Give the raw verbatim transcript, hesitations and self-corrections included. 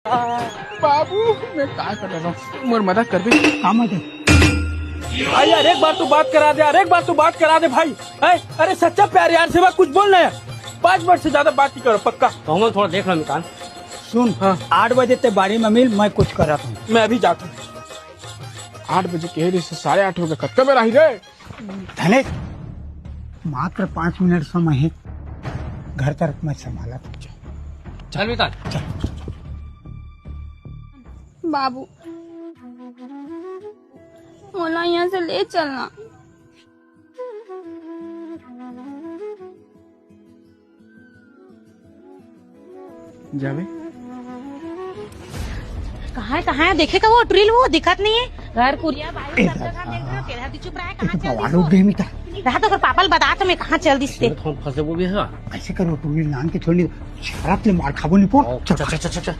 बाबू, मैं का कर रहा हूँ, मोर मदद कर भी। का मदद? भाई यार, एक बार तो बात करा दे यार, एक बार तो बात करा दे भाई। है? अरे सच्चा प्यार यार, सिवा कुछ बोल ना यार। पाँच मिनट से ज्यादा बात नहीं करो, पक्का। कहूँगा थोड़ा देख लो निकाल। सुन, हाँ। आठ बजे ते बारी में मिल, मैं कुछ करत हूँ। मैं अभी जाता हूँ। आठ बजे के रे, साढ़े आठ हो गए, कतका बेर आही रे? धनेश, मात्र पाँच मिनट समय है, घर तरफ मैं संभाला। चल विकास। चल। बाबू, मोला यहाँ से ले चलना। जावे। कहाँ है, कहाँ है? देखे का वो टुरी ल, वो दिखत नहीं है। घर कुरिया बारी ए सब जगह दादा। देख रहे हो, तेरा भी चुप रहा है, कहाँ ए चल बाबा, दिस रुक वो? गए मिता। रहा तो ओकर पापा ल बता तो मैं कहाँ चल दिस ते। थोड़ा फंसे वो भी है। ऐसे करो, टुरी ल नान के छोड़ नहीं, शराब ले मार खाबो नहीं पो। ओ, चल, चल, चल, चल, चल।